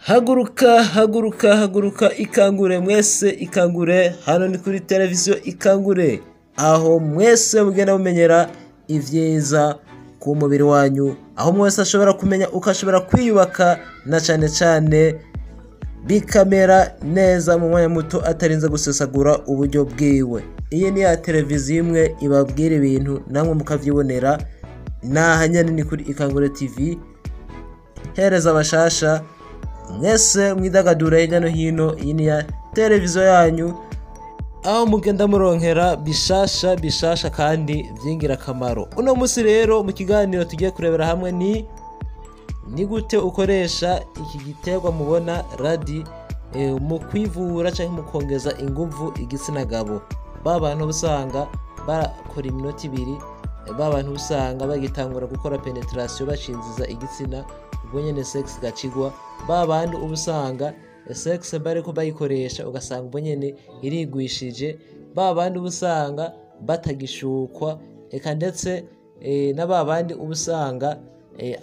Haguruka, haguruka, haguruka, ikangure mwese, ikangure. Hano ni kuri televiziyo Ikangure, aho mwese mugenda mumenyera ivyiza ku mubiri wanyu, aho mwese ashobora kumenya uko ashobora kwiyubaka na cane cane bikamera neza mu mwanya muto atarinze gusesagura uburyo bwiwe. Iyi ni ya televiziyo imwe ibabwira ibintu namwe mukavyibonera. Naha nyene ni kuri Ikangure TV. Hereza abashasha mwese mwidagadura hirya no hino. Iyi ni ya televiziyo yanyu, aho mugenda muronkera bishasha bishasha kandi vy'ingirakamaro. Uno musi rero mu kiganiro tugiye kurebera hamwe ni gute ukoresha iki giterwa mubona radis mu kwivura canke mu kongeza inguvu igitsina gabo. Ba bantu usanga barakora iminota 2, ba bantu usanga bagitangura gukora pénétration bacinziza igitsina, ubwo nyene sexe gacigwa. Ba bandi uba usanga sexe bariko bayikoresha ugasanga ubwo nyene irigwishije, ba bandi uba usanga batagishukwa, eka ndetse na ba bandi uba usanga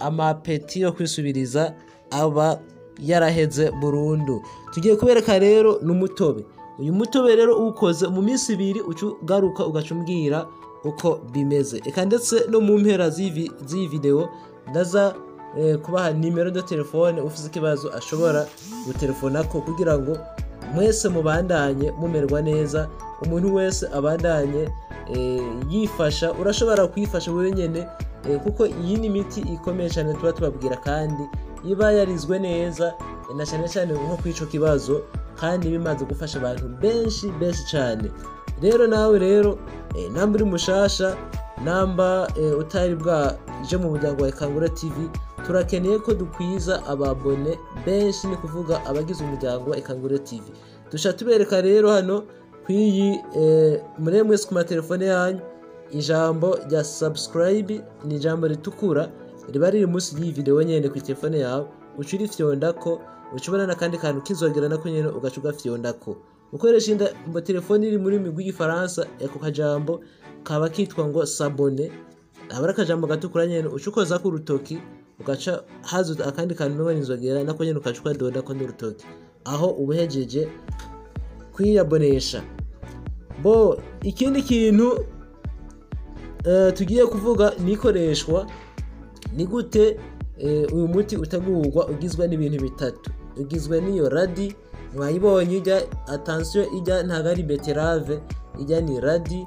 ama appétit yo kwisubiriza aba yaraheze burundu. Tugiye kubereka rero n'umutobe. Uyu mutobe rero uwukoze mu minsi 2 uca ugaruka ugaca umbwira uko bimeze. Eka ndetse no mu mpera z'iyi video ndaza kubaha numéro de téléphone, ufise ikibazo ashobora gutelefonako kugira ngo mwese mubandanye mumererwa neza, umuntu wese abandanye yifasha. Urashobora kwifasha wewe nyene, kuko iyi ni imiti ikomeye cyane tuba tubabwira kandi iba yarizwe neza, na cyane cyane nko kw'ico kibazo, kandi bimaze gufasha abantu benshi benshi cyane. Rero nawe rero, namba uri mushasha, namba utari bwaje mu muryango wa Ikangure TV, turakeneye ko dukwiza aba abonnés benshi, ni kuvuga abagize umuryango wa Ikangure TV. Dushaka tubereka rero hano kw'iyi, murebe mwese ku matelefone yanyu ijambo rya subscribe, ni ijambo ritukura riba riri munsi y'iyi video nyene. Ku telefone yawe uca urifyondako, uca ubona n'akandi kantu kizogera nako nyene, ugaca ugafyondako. Ukoresha inda mu telefone iri muri rurimi rw'igifaransa, ako kajambo kaba kitwa ngo s'abonner, aba ari akajambo gatukura nyene. Uca ukozako urutoki, ugaca haza akandi kantu umengo n'inzogera, nako nyene ugaca ukadondako n'urutoki. Aho uba uhejeje kwiyabonesha. Bo ikindi kintu tugiye kuvuga ni ikoreshwa, ni gute uyu muti utegurwa. Ugizwe n'ibintu bitatu. Ugizwe n'iyo radis mwayibonye ijya, attention, ijya ntabwo ari betterave, ijya ni radis.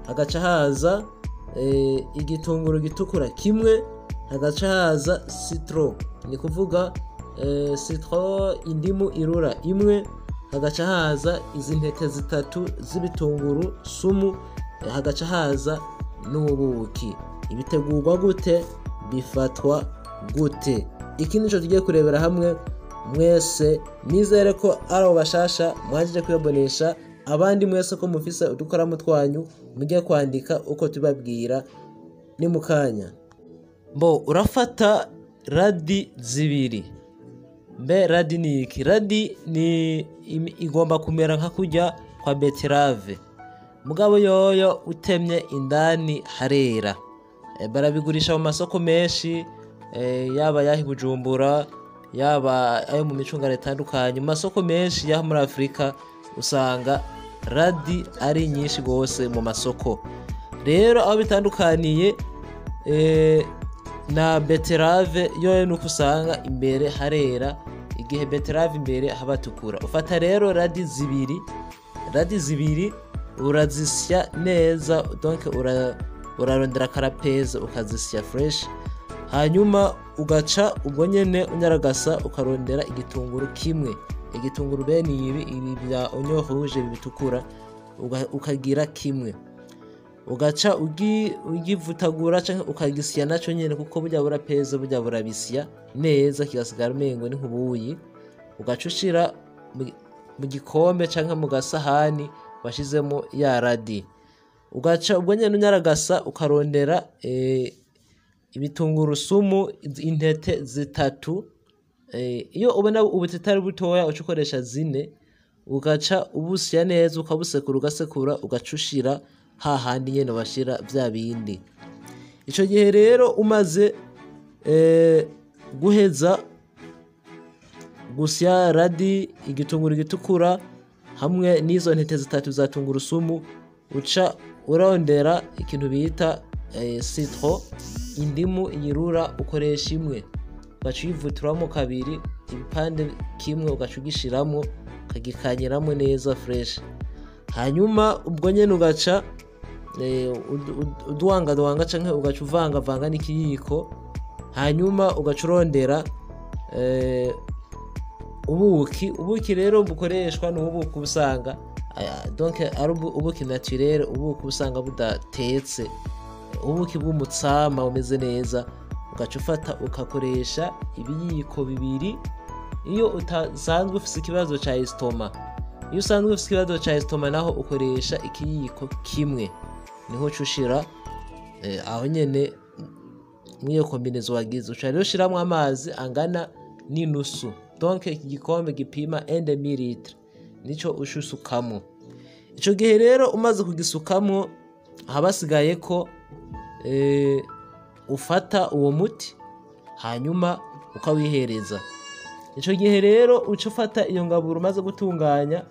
Hagaca haza igitunguru gitukura kimwe, hagaca haza citron, ni kuvuga citron, indimu irura imwe, hagaca haza izi ntete zitatu z'ibitunguru sumu, hagaca haza n'ubuki. Ibitegurwa gute? Bifatwa gute? Iki nico tugiye kurebera hamwe mwese. Nizere ko ari abo bashasha mwajije kwiyabonesha, abandi mwese ko mufise udukaramu twanyu mujye kwandika uko tubabwira ni mukanya. Bo urafata radis zibiri. Mbe radis ni iki? Radis ni igomba kumera nka kurya kwa betterave, mugabo yoyo utemye indani harera. Barabigurisha mu masoko menshi, yaba yahi Bujumbura, yaba ayo mu micungano itandukanye. Mu masoko menshi yaho muri Afurika usanga radis ari nyinshi gose mu masoko. Rero aho bitandukaniye na betterave yoyo nuko usanga imbere harera, igihe betterave imbere habatukura. Ufata rero radis zibiri, radis zibiri urazisya neza, donc urarondera karapeza ukazisya fresh, hanyuma ugaca ubwo nyene unyaragasa ukarondera igitunguru kimwe, igitunguru bene ibi bya oignon rouge bitukura, ukagira kimwe, ugaca ugivutagura canke ukagisya naco nyene, kuko burya burapeza, burya burabisya neza kigasigara umengo ni nk'ubuyi. Ugaca ushira mu gikombe canke mu gasahani washizemo ya radis, ugaca ubwo nyene unyaragasa ukarondera ibitungurusumu intete zitatu. Iyo ubona ubutete ari butoya uca ukoresha zine, ugaca ubusya neza, ukabusekura, ugasekura, ugaca ushira hahandi nyene bashira vya bindi. Ico gihe rero umaze guheza gusya radis, igitunguru gitukura hamwe n'izo ntete zitatu za tungurusumu, uca urondera ikintu bita citron, indimu yirura, ukoresha imwe, ugaca uyivuturamo kabiri, ibipande kimwe ugaca ugishiramwo, ukagikanyiramo neza fresh. Hanyuma ubwo nyene ugaca uduwangadwanga canke ugaca uvangavanga n'ikiyiko. Hanyuma ugaca urondera ubuki. Ubuki rero bukoreshwa ni ubuki usanga donc ari ubuki naturel, ubuki usanga budatetse, ubuki bw'umutsama bumeze neza. Ugaca ufata ugakoresha ibiyiko 2 iyo utasanzwe ufise ikibazo ca estomac. Iyo usanzwe ufise ikibazo ca estomac naho, ukoresha ikiyiko kimwe, niho uca ushira aho nyene mw'iyo combinaison wagize. Uca rero ushiramwo amazi angana n'inusu, donc iki gikombe gipima un demi litre nico uca usukamwo. Ico gihe rero umaze kugisukamwo, haba hasigaye ko ufata uwo muti hanyuma ukawihereza. Ico gihe rero uca ufata iyo ngaburo umaze gutunganya,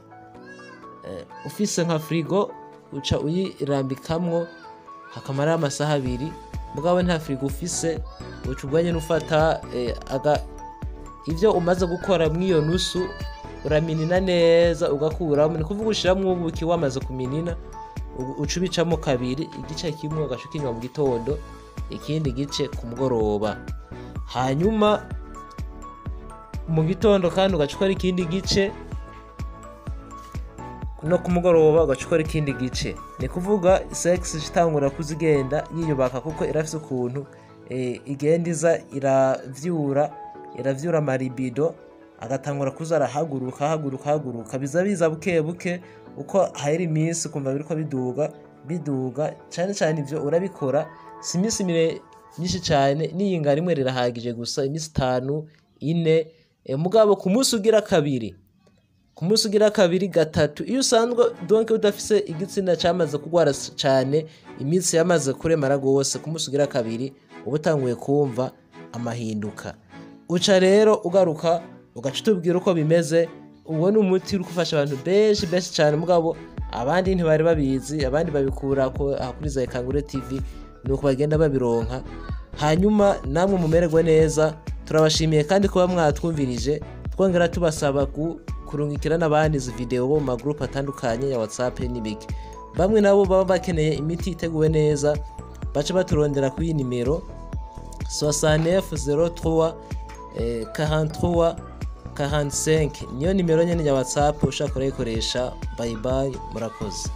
ufise nka frigo uca uyirambikamwo hakamara amasaha 2. Mugabo nta frigo ufise, uca ubwo nyene ufata ivyo umaze gukora mw'iyo nusu, uraminina neza ugakuramo, ni kuvuga ushiramwo ubuki wamaze kuminina, uca ubicamo kabiri, igice kimwe ugaca ukinywa mu gitondo, ikindi gice ku mugoroba. Hanyuma mu gitondo kandi ugaca ukora ikindi gice, no ku mugoroba ugaca ukora ikindi gice. Ni kuvuga sexe itangura kuzigenda yiyubaka, kuko irafise ukuntu igenda iza iravyura ama libido, agatangura kuza arahaguruka, haguruka, haguruka. Biza buke buke, uko hahera iminsi ukumva biriko biduga, biduga cane cane. Ivyo urabikora si iminsi myinshi cane, n'iyinga rimwe rirahagije gusa, iminsi 5, 4. Mugabo ku munsi ugira kabiri, ku munsi ugira kabiri, gatatu, iyo usanzwe donc udafise igitsina camaze kugwara cane, iminsi yamaze kuremara gose, ku munsi ugira kabiri uba utanguye kumva amahinduka. Uca rero ugaruka ugaca utubwira uko bimeze. Uwo ni umuti uri gufasha abantu benshi benshi cane, mugabo abandi ntibari babizi, abandi babikura aha kuri za Ikangure TV, nuko bagenda babironka. Hanyuma namwe mumererwe neza. Turabashimiye kandi kuba mwatwumvirije, twongera tubasaba kurungikira n'abandi izi video bo mu magroupe atandukanye ya WhatsApp n'ibiki. Bamwe nabo baba bakeneye imiti iteguwe neza, baca baturondera kuri iyi nimero 69 03 43 45, niyo nimero nyene ya WhatsApp ushaka kurayikoresha. Bye bye, murakoze.